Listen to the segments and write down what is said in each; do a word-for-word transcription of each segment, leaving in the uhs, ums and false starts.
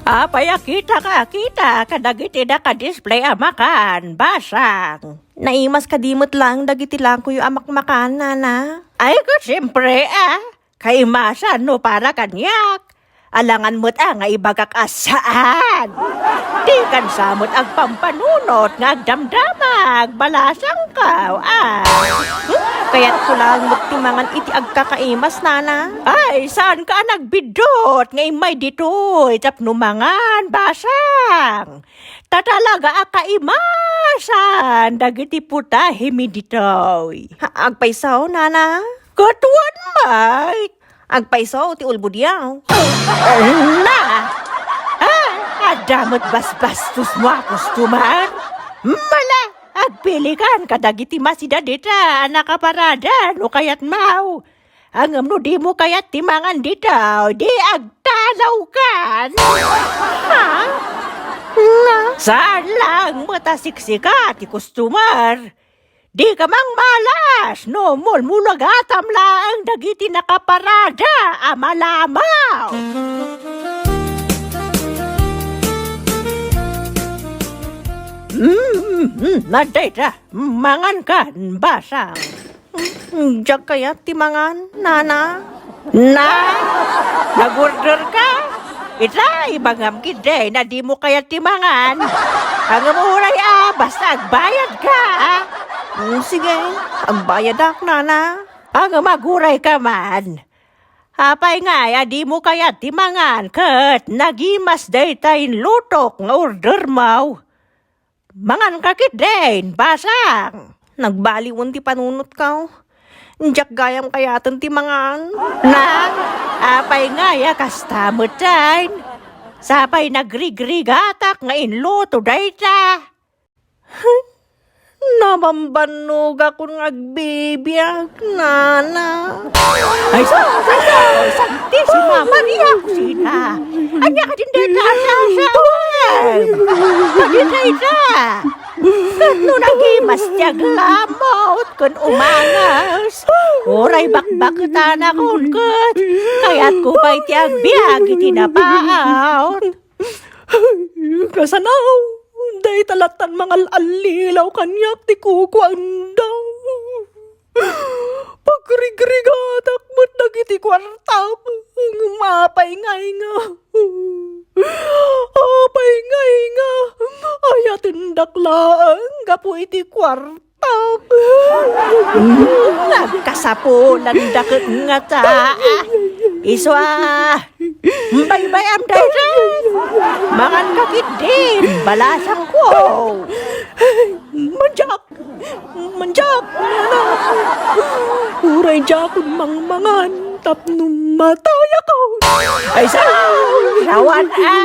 Apay a kitaka, kita kadagiti naka-display a makan, basang? Naimas kadi met laeng dagiti lakoyo a makmakan, nana? Ay, ket siempre, a. Kaimasan no para kaniak. Alangan met a nga ibagak a saan. Dikan sa met agpampanunot nga agdamdamag, balasangko, a. Hmm? Kayatko laeng met ti mangan iti agkakaimas, nana. Ay, saanka a nagbiddut nga immay ditoy tapno mangan, basang? Ta talaga a kaimasan dagiti putahimi ditoy. Ha, agpayso, nana? Ket wen met. Agpayso ti ulbodiaw. Na! Ah, adda met basbastos mo a customer? Mala, agpilikan kadagiti masida dita a nakaparada no kayatmo. Ngem no dimo kayat ti mangan dita, di agtalawkan. Ha? Nga? Saan laeng met a siksika ti customer. Dika mangmalas no mulmulagatam laeng dagiti nakaparada a malamaw. Mm, mm, mm, adda ita. Mangankan, basang. Diak kayat ti mangan, nana. Na? Nag-order ka? Ita, ibagam ketdi a dimo kayat ti mangan. Ngem uray a, basta agbayad ka, a. Mm, sige, agbayadak, nana. Ngem aguray ka man. Apay ngay a dimo kayat ti mangan ket nagimas dayta inlutok nga order mo? Manganka ketdin, basang. Nagbaliwen ti panunotko. Diak gayam kayaten ti mangan. Na, apay ngay a kasta met dayta? Sapay nagrigrigatak nga inluto dayta. Nabambannogakon nga agbibiag, nana. Ay, sus, ay, sus, Santisima Maria Cosita. Ania kadin dayta a sasawem? Kadin dayta. Ket no nagimas ti aglamut ken umangas, uray bakbaketanakon ket kayatko pay ti agbiag iti napaut. Kasano? Dayta lattan mangal-allilaw kaniak ti kukuanda. Pagrigrigatak met dagiti kuartam. Apay ngay nga? Apay ngay nga? Ayatendak laeng gapu iti kuartam. Nagkasapulan dakek ngata. Isu a, baybay-am dayta. Manganka ketdin, balasangko. Mandiak, mandiak, nana. Uray diakon mangmangan tapno matayakon. Ay, sa, rawan, a.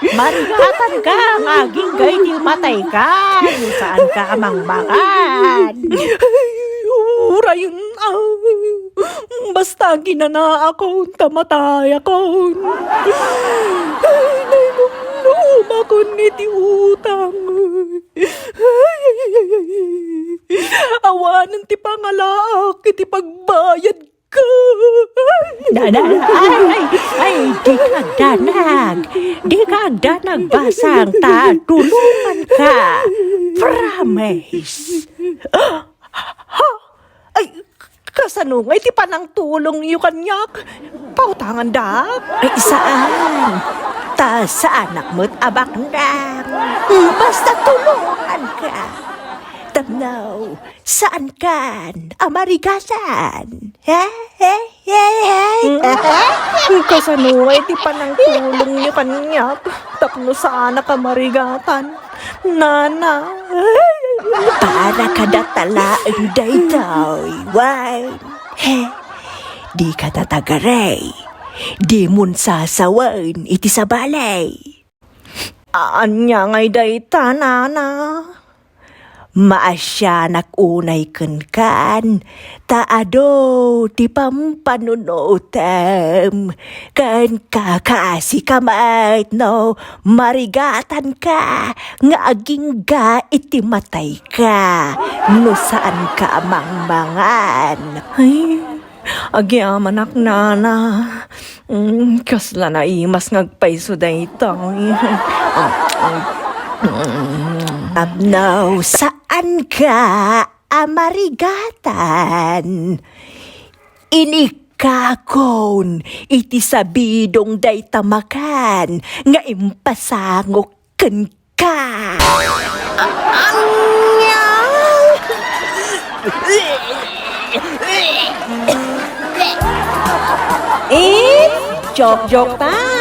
Marigatanka nga agingga iti matayka no saanka a mangmangan. Ay, urayen, a. Basta ginanaakon ta matayakon. Ay, nainumnumakon iti utang. Ay, ay, ay, ay, ay. Awanen ti pangalaak iti pagbayad Nana, ay, ay, ay, dika agdanag. Dika agdanag, basang, ta tulonganka. Promise. Ha? Ay, kasano nga iti panangtulongyo kaniak? Pautangandak? Ay, saan. Ta saanak met a baknang. Basta tulonganka. Tapno, saankan a marigasan. He, he, he, he. Hmm? Kasano nga iti panangtulongyo kaniak tapno saanak a marigatan, nana? Para kadata laeng daytoy, wen. He, dika natagaray. Dimon sasawen iti sabali. Ania ngay dayta, nana? Maasianak unay kenkan, ta adu ti pampanunotem, ken kakasika met no marigatanka nga agingga iti matayka no saanka a mangmangan. Ay, agyamanak, nana. Mm, kasla naimas nga agpayso daytoy. Tapno saanka a marigatan. Inikakon iti sabidong dayta makan nga impasangok kenka. Ania? It's joke, joke time!